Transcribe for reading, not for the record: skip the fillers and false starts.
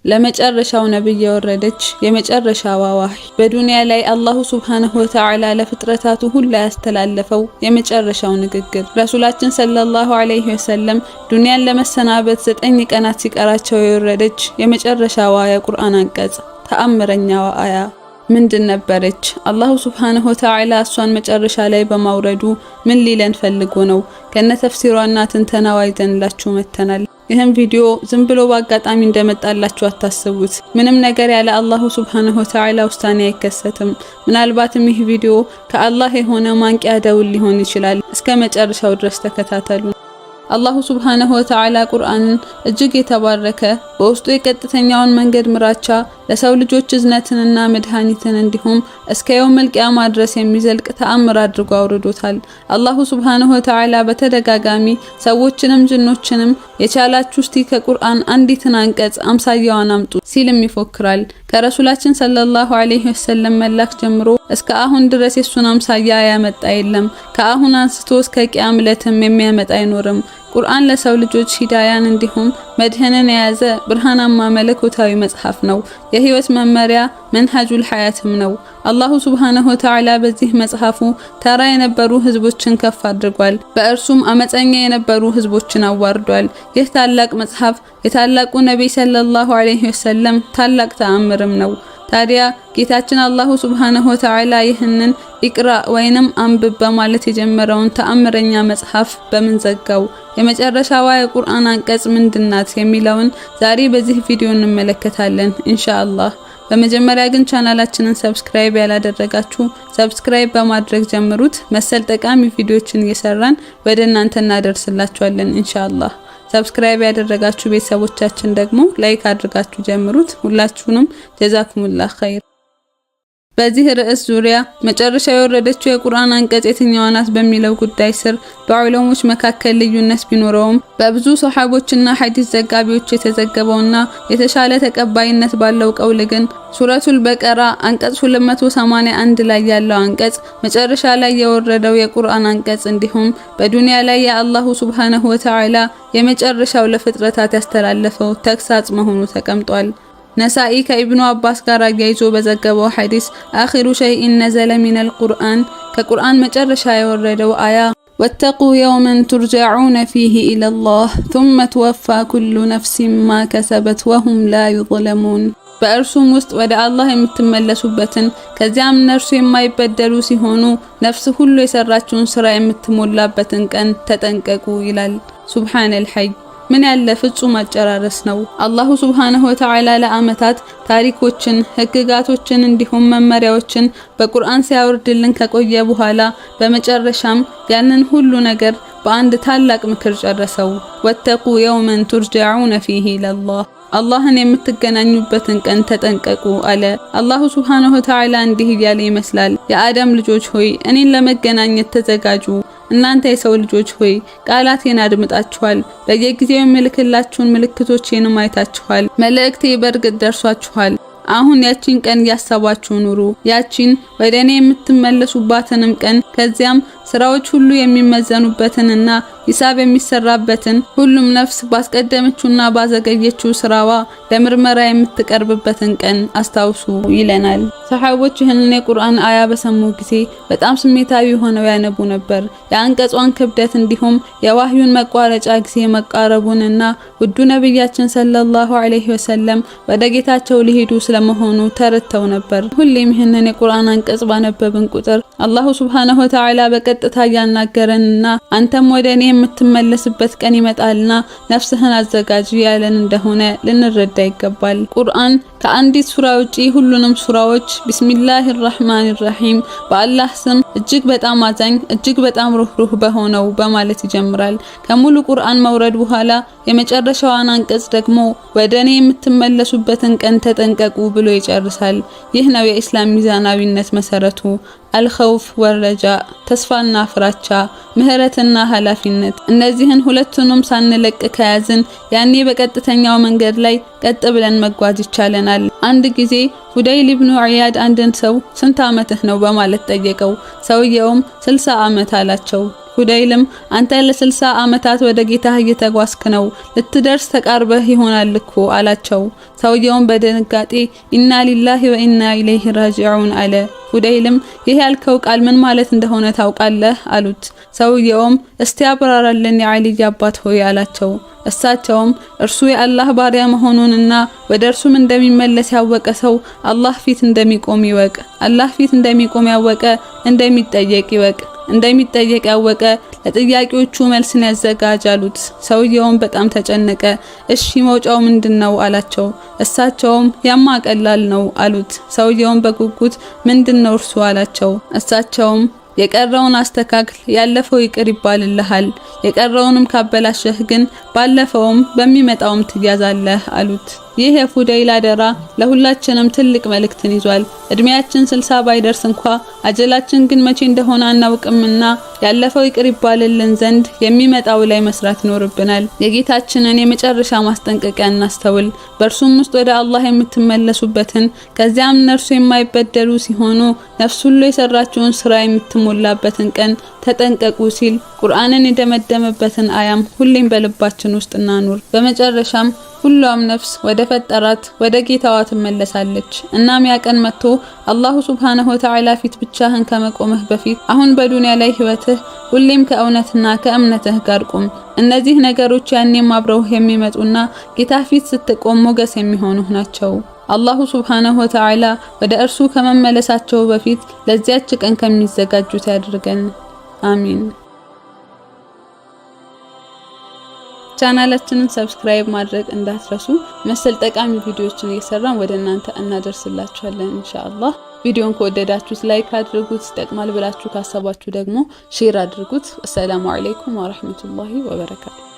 ለመጨረሻው ነብይ የወረደች የመጨረሻዋ ዋህይ፣ በዱንያ ላይ አላሁ ሱብሓነሁ ወተዓላ ለፍጥረታቱ ሁላ ያስተላለፈው የመጨረሻው ንግግር፣ ረሱላችን ሰለላሁ ዐለይሂ ወሰለም ዱንያን ለመሰናበት 9 ቀናት ሲቀራቸው የወረደች የመጨረሻዋ የቁርአን አንቀጽ፣ ተአምረኛዋ አያ ምንድን ነበረች? አላሁ ሱብሓነሁ ወተዓላ እሷን መጨረሻ ላይ በማውረዱ ምን ሊለን ፈልጎ ነው? ከነ ተፍሲሯና ትንተናዋ ይዘንላችሁ መጥተናል። ይህም ቪዲዮ ዝም ብሎ በአጋጣሚ እንደመጣላችሁ አታስቡት። ምንም ነገር ያለ አላሁ ሱብሓነሁ ወተዓላ ውሳኔ አይከሰትም። ምናልባትም ይህ ቪዲዮ ከአላህ የሆነ ማንቂያ ደውል ሊሆን ይችላል። እስከ መጨረሻው ድረስ ተከታተሉ። አላሁ ሱብሓነሁ ወተዓላ ቁርአንን እጅግ የተባረከ፣ በውስጡ የቀጥተኛውን መንገድ ምራቻ፣ ለሰው ልጆች እዝነትንና መድኃኒትን እንዲሁም እስከ የውመል ቂያማ ድረስ የሚዘልቅ ተአምር አድርጎ አውርዶታል። አላሁ ሱብሓነሁ ወተዓላ በተደጋጋሚ ሰዎችንም ጅኖችንም የቻላችሁ እስቲ ከቁርአን አንዲትን አንቀጽ አምሳያዋን አምጡ ሲልም ይፎክራል። ከረሱላችን ሰለላሁ ዐለይሂ ወሰለም መላክ ጀምሮ እስከ አሁን ድረስ የሱን አምሳያ ያመጣ የለም። ከአሁን አንስቶ እስከ ቂያም ዕለትም የሚያመጣ አይኖርም። ቁርአን ለሰው ልጆች ሂዳያን እንዲሁም መድህንን የያዘ ብርሃናማ መለኮታዊ መጽሐፍ ነው። የህይወት መመሪያ መንሀጁል ሐያትም ነው። አላሁ ሱብሓነሁ ወተዓላ በዚህ መጽሐፉ ተራ የነበሩ ህዝቦችን ከፍ አድርጓል። በእርሱም አመፀኛ የነበሩ ህዝቦችን አዋርዷል። ይህ ታላቅ መጽሐፍ የታላቁ ነቢይ ሰለላሁ ዐለይሂ ወሰለም ታላቅ ተአምርም ነው። ታዲያ ጌታችን አላሁ ሱብሓነሁ ወተዓላ ይህንን ኢቅራ ወይንም አንብብ በማለት የጀመረውን ተአምረኛ መጽሐፍ በምን ዘጋው? የመጨረሻዋ የቁርአን አንቀጽ ምንድናት? የሚለውን ዛሬ በዚህ ቪዲዮ እንመለከታለን ኢንሻአላህ። በመጀመሪያ ግን ቻናላችንን subscribe ያላደረጋችሁ subscribe በማድረግ ጀምሩት። መሰል ጠቃሚ ቪዲዮዎችን እየሰራን ወደ እናንተ እናደርስላችኋለን ኢንሻአላህ። Subscribe ያደረጋችሁ ቤተሰቦቻችን ደግሞ like አድርጋችሁ ጀምሩት። ሁላችሁንም ጀዛኩሙላህ ኸይር። በዚህ ርዕስ ዙሪያ መጨረሻ የወረደችው የቁርአን አንቀጽ የትኛዋ ናት በሚለው ጉዳይ ስር በዑለሞች መካከል ልዩነት ቢኖረውም፣ በብዙ ሰሃቦችና ሐዲስ ዘጋቢዎች የተዘገበውና የተሻለ ተቀባይነት ባለው ቀውል ግን ሱረቱል በቀራ አንቀጽ 281 ላይ ያለው አንቀጽ መጨረሻ ላይ የወረደው የቁርአን አንቀጽ እንዲሁም በዱንያ ላይ የአላሁ ሱብሓነሁ ወተዓላ የመጨረሻው ለፍጥረታት ያስተላለፈው ተግሳጽ መሆኑ ተቀምጧል። ነሳኢ ከኢብኑ አባስ ጋር አያይዞ በዘገበው ሐዲስ آخر شيء نزل من القرآن፣ ከቁርአን መጨረሻ የወረደው አያ واتقوا يوما ترجعون فيه إلى الله ثم توفى كل نفس ما كسبت وهم لا يظلمون፣ በእርሱም ውስጥ ወደ አላህ የምትመለሱበትን፣ ከዚያም እነርሱ የማይበደሉ ሲሆኑ ነፍስ ሁሉ የሰራችውን ስራ የምትሞላበትን ቀን ተጠንቀቁ ይላል። ሱብሓነል ሐይ፣ ምን ያለ ፍጹም አጨራረስ ነው! አላሁ ሱብሓነሁ ወተዓላ ለአመታት ታሪኮችን፣ ህግጋቶችን እንዲሁም መመሪያዎችን በቁርአን ሲያወርድልን ከቆየ በኋላ በመጨረሻም ያንን ሁሉ ነገር በአንድ ታላቅ ምክር ጨረሰው። واتقوا يوما ترجعون فيه إلى الله፣ አላህን የምትገናኙበትን ቀን ተጠንቀቁ አለ። አላሁ ሱብሓነሁ ወተዓላ እንዲህ እያለ ይመስላል፣ የአደም ልጆች ሆይ፣ እኔን ለመገናኘት ተዘጋጁ። እናንተ የሰው ልጆች ሆይ፣ ቃላቴን አድምጣችኋል፣ በየጊዜው የምልክላችሁን ምልክቶቼንም አይታችኋል። መልእክቴ በእርግጥ ደርሷችኋል። አሁን ያቺን ቀን እያሰባችሁ ኑሩ። ያቺን ወደ እኔ የምትመለሱባትንም ቀን፣ ከዚያም ስራዎች ሁሉ የሚመዘኑበትንና ሂሳብ የሚሰራበትን፣ ሁሉም ነፍስ ባስቀደመችውና ባዘገየችው ስራዋ ለምርመራ የምትቀርብበትን ቀን አስታውሱ ይለናል። ሰሃቦች ይህንን የቁርአን አያ በሰሙ ጊዜ በጣም ስሜታዊ ሆነው ያነቡ ነበር። የአንቀጿን ክብደት እንዲሁም የዋህዩን መቋረጫ ጊዜ መቃረቡንና ውዱ ነቢያችን ሰለላሁ ዐለይሂ ወሰለም ወደ ጌታቸው ሊሄዱ ስለመሆኑ ተረድተው ነበር። ሁሌም ይህንን የቁርአን አንቀጽ ባነበብን ቁጥር አላሁ ሱብሓነሁ ወተዓላ በቀጥታ እያናገረንና አንተም ወደ እኔ የምትመለስበት ቀን ይመጣልና ነፍስህን አዘጋጅ ያለን እንደሆነ ልንረዳ ይገባል። ቁርአን ከአንዲት ሱራ ውጪ ሁሉንም ሱራዎች ቢስሚላሂ ራህማን ራሂም፣ በአላህ ስም እጅግ በጣም አዛኝ እጅግ በጣም ሩህሩህ በሆነው በማለት ይጀምራል። ከሙሉ ቁርአን መውረድ በኋላ የመጨረሻዋን አንቀጽ ደግሞ ወደ እኔ የምትመለሱበትን ቀን ተጠንቀቁ ብሎ ይጨርሳል። ይህ ነው የኢስላም ሚዛናዊነት መሰረቱ። አልኸውፍ ወረጃ፣ ተስፋና ፍራቻ፣ ምህረትና ኃላፊነት። እነዚህን ሁለቱንም ሳንለቅ ከያዝን ያኔ በቀጥተኛው መንገድ ላይ ቀጥ ብለን መጓዝ ይቻለናል። አንድ ጊዜ ፉደይል ኢብኑ ዒያድ አንድን ሰው ስንት ዓመትህ ነው በማለት ጠየቀው። ሰውየውም 60 ዓመት አላቸው። ፉደይልም አንተ ለ60 ዓመታት ወደ ጌታህ እየተጓዝክ ነው፣ ልትደርስ ተቃርበህ ይሆናል እኮ አላቸው። ሰውየውም በድንጋጤ إنا لله وإنا إليه راجعون አለ። ፉደይልም ይህ ያልከው ቃል ምን ማለት እንደሆነ ታውቃለህ? አሉት። ሰውየውም እስቲ አብራራልን የዓሊይ አባት ሆይ አላቸው። እሳቸውም እርሱ የአላህ ባሪያ መሆኑንና ወደ እርሱም እንደሚመለስ ያወቀ ሰው አላህ ፊት እንደሚቆም ይወቅ። አላህ ፊት እንደሚቆም ያወቀ እንደሚጠየቅ ይወቅ። እንደሚጠየቅ ያወቀ ለጥያቄዎቹ መልስን ያዘጋጅ አሉት። ሰውየውም በጣም ተጨነቀ። እሺ፣ መውጫው ምንድነው? አላቸው። እሳቸውም ያማ ቀላል ነው አሉት። ሰውየውም በጉጉት ምንድነው እርሱ? አላቸው። እሳቸውም የቀረውን አስተካክል፣ ያለፈው ይቅር ይባልልሃል። የቀረውንም ካበላሸህ ግን ባለፈውም በሚመጣውም ትያዛለህ አሉት። ይህ የፉደይል አደራ ለሁላችንም ትልቅ መልእክትን ይዟል። እድሜያችን 60 ባይደርስ እንኳ አጀላችን ግን መቼ እንደሆነ አናውቅምና ያለፈው ይቅር ይባልልን ዘንድ የሚመጣው ላይ መስራት ይኖርብናል። የጌታችንን የመጨረሻ ማስጠንቀቂያ እናስተውል። በእርሱም ውስጥ ወደ አላህ የምትመለሱበትን፣ ከዚያም እነርሱ የማይበደሉ ሲሆኑ ነፍስ ሁሉ የሰራችውን ስራ የምትሞላበትን ቀን ተጠንቀቁ ሲል ቁርአንን የደመደመበትን አያም ሁሌም በልባችን ውስጥ እናኑር። በመጨረሻም ሁሏም ነፍስ ወደ ፈጠራት ወደ ጌታዋ ትመለሳለች። እናም ያ ቀን መጥቶ አላሁ ሱብሃነሁ ወተዓላ ፊት ብቻህን ከመቆምህ በፊት አሁን በዱንያ ላይ ህይወትህ ሁሌም ከእውነትና ከእምነትህ ጋር ቁም። እነዚህ ነገሮች ያኔም አብረውህ የሚመጡና ጌታ ፊት ስትቆም ሞገስ የሚሆኑህ ናቸው። አላሁ ሱብሃነሁ ወተዓላ ወደ እርሱ ከመመለሳቸው በፊት ለዚያች ቀን ከሚዘጋጁት ያድርገን። አሚን። ቻናላችንን subscribe ማድረግ እንዳትረሱ። መሰል ጠቃሚ ቪዲዮዎችን እየሰራን ወደ እናንተ እናደርስላችኋለን ኢንሻአላህ። ቪዲዮን ከወደዳችሁት like አድርጉት፣ ይጠቅማል ብላችሁ ካሰባችሁ ደግሞ share አድርጉት። السلام عليكم ورحمة الله وبركاته።